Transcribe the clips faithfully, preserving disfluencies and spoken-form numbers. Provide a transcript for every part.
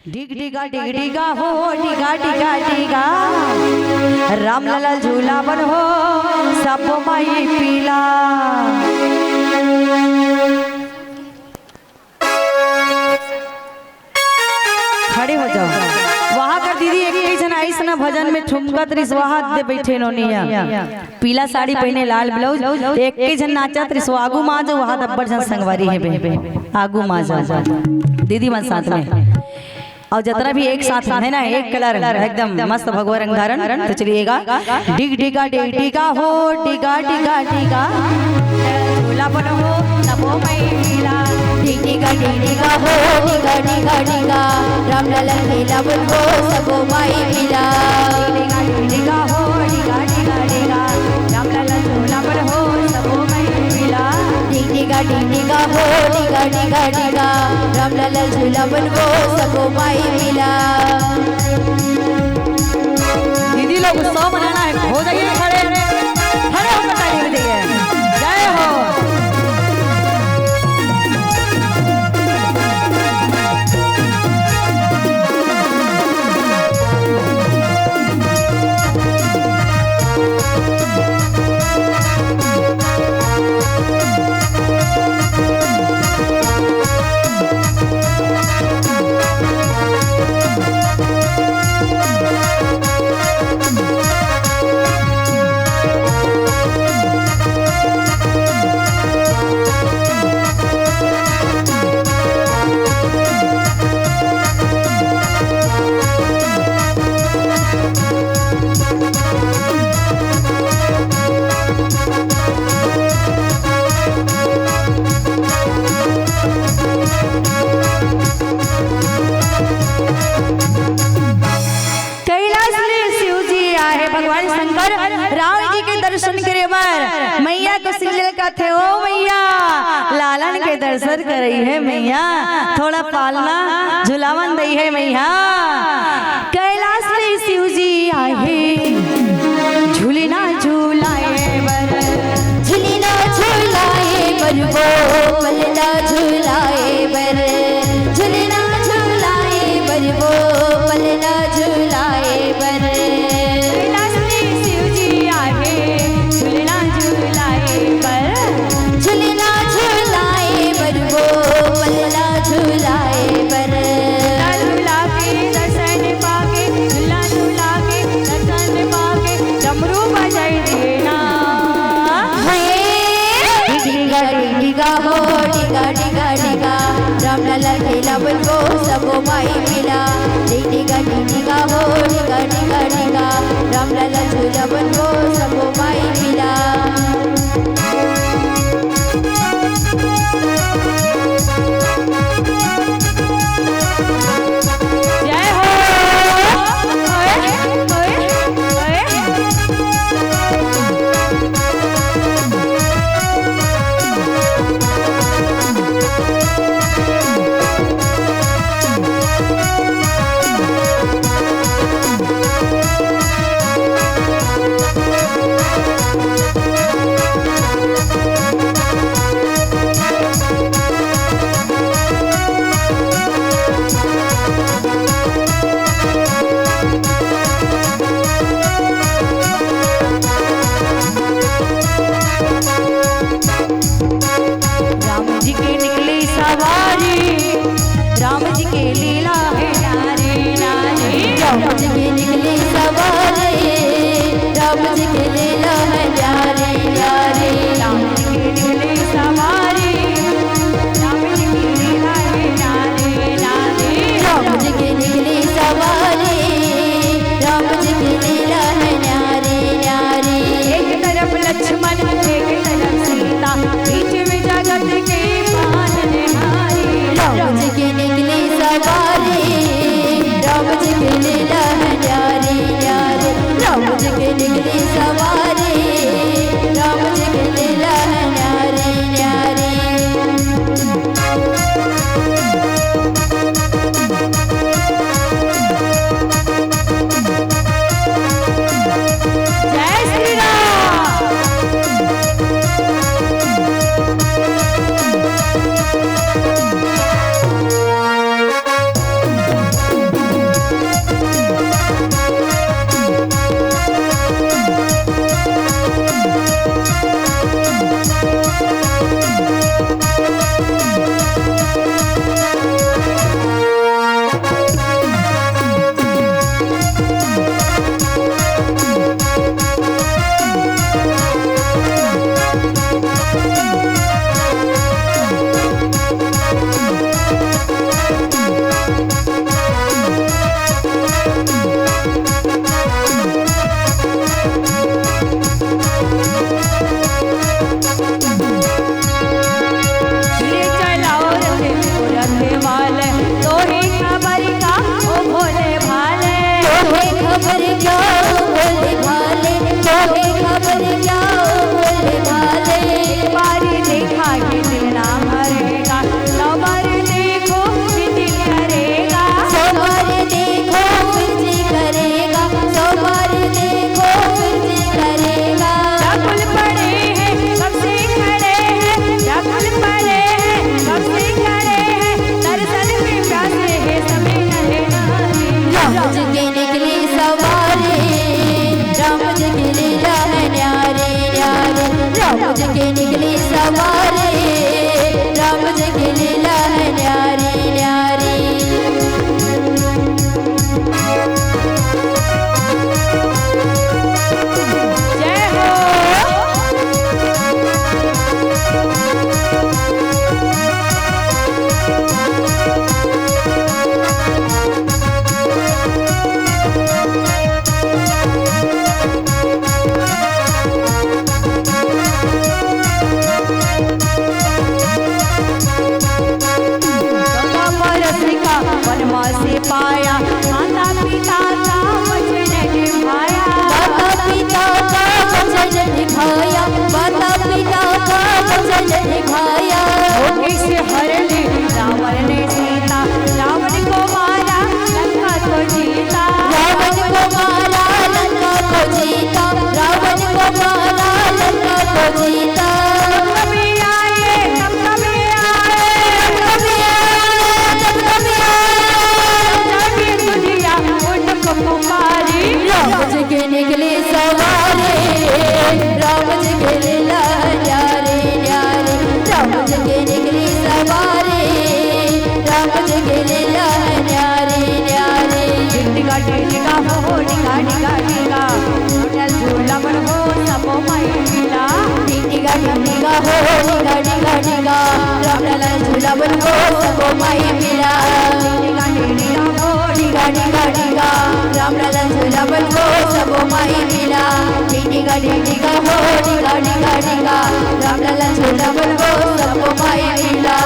डिग डिगा, डिग डिगा हो, डिगा डिगा डिगा, राम लाला झूला बन हो, सबो माई पीला। खड़े हो जाओ। वहाँ कर दीदी एक ही झन आइस ना भजन में ठुमकत रिस, वहाँ दे बैठे नोनिया। पीला साड़ी पहने, लाल ब्लाउज, एक ही झन नाचत रिस, वो आगू मा जाओ, वहाँ दब्बर झन संगवारी है बे। आगू मा जाओ। दीदी मन साथ में। और जतरा भी एक साथ है ना, एक कलर, एकदम मस्त भगवा रंग धारण। तो चलिएगा, डिग डिगा, डिग डिगा हो, डिगा डिगा डिगा, झूला बन हो, सबो माई मिला। डिग डिगा, डिग डिगा हो, डिगा डिगा डिगा, राम लाला खेला बन हो, सबो माई मिला। डिगा डिगा हो, डिगा डिगा डिगा, राम लाला झूला बन हो, सबो माई मिला। डिग डिगा, डिग डिगा हो, डिगा डिगा डिगा, राम लाला झूला बन हो, सबो माई मिला। दीदी लोग, उत्सव मनाना है, हो जाइए खड़े, खड़े होकर ताली बजाइए। जय हो। कैलाश ले शिव जी आहे, भगवान शंकर राम जी के दर्शन करे बर। मैया कौशल्या कथे, "ओ मैया, लालन के दर्शन करई हे मैया, थोड़ा पालना झुलावन दई हे मैया।" कैलाश ले शिव जी आहे, झूलना झुलाए बर। झुलना झुलाए बर वो, पलना झुलाए बर। झुलना झुलाए बर वो, पलना झुलाए बर। कैलाश में शिव जी आहे, झुलना झुलाए बर। झुलना झुलाए बर वो, पलना झुलाए बर। झूला झूला के दर्शन पाके, झूला झूला के दर्शन पाके, डमरू बजाई दिए ना। हे। डिगा डिगा हो, डिगा डिगा डिगा, राम लाला खेला बन वो, सबो माई मिला। डिगा डिगा हो, डिगा डिगा डिगा, राम लाला झूला बन वो, सबो माई मिला। जय हो। ओए, ओए, ओए। क्या बोले भाले, तोहे खबर क्या बोले भाले। एक बार देखा ही दिल ना भरेगा, सौ बार देखो फिर दिल करेगा। सौ बार देखो फिर जी करेगा, सौ बार देखो फिर जी करेगा। जब भूल पड़े हैं, कब से खड़े हैं, जब भूल पड़े हैं, कब से खड़े हैं, दर्शन में प्यासे हैं सभी नर नारी। राम जी के निकली सवारी, राम जी की लीला है न्यारी न्यारी। राम जी के निकली सवारी, राम जी की लीला है न्यारी न्यारी। जय हो। चौदह बरस का वनवास पाया, माता पिता का वचन निभाया। माता पिता का वचन निभाया, माता पिता का वचन निभाया। धोखे से हर ले रावण ने सीता, रावण को मारा, लंका को जीता। रावण को मारा, लंका को जीता। रावण को मारा, लंका को जीता। कभी आए, कभी आए, कभी आए, कभी आए। जागी दुनिया उनको पुकारी। राम जी के निकली सवारी, राम जी के लीला न्यारी न्यारी। राम जी के निकली सवारी, राम जी के लीला न्यारी न्यारी। टिका टिका हो, टिका टिका टिका। झूला मन हो सबो माई मिला। टिका टिका हो, टिका टिका टिका। राम लाला झूला मन हो सबो माई मिला। टिका टिका हो, टिका टिका टिका। राम लाला झूला मन हो सबो माई मिला। टिका टिका हो, टिका टिका टिका। राम लाला झूला मन हो सबो माई मिला।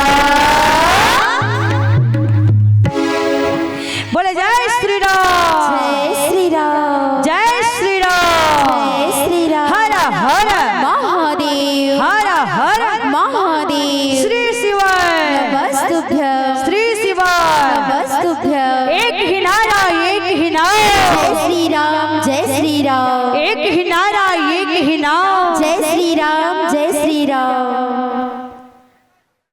बोले जय श्री राम। जय श्री राम। जय श्री राम। जय श्री राम। हर हर महादेव। हर हर महादेव। श्री शिवाय। नमस्तुभ्यं। श्री शिवाय। नमस्तुभ्यं। एक ही नारा, एक ही नारा। जय श्री राम, जय श्री राम। एक ही नारा, एक ही नारा। जय श्री राम, जय श्री राम।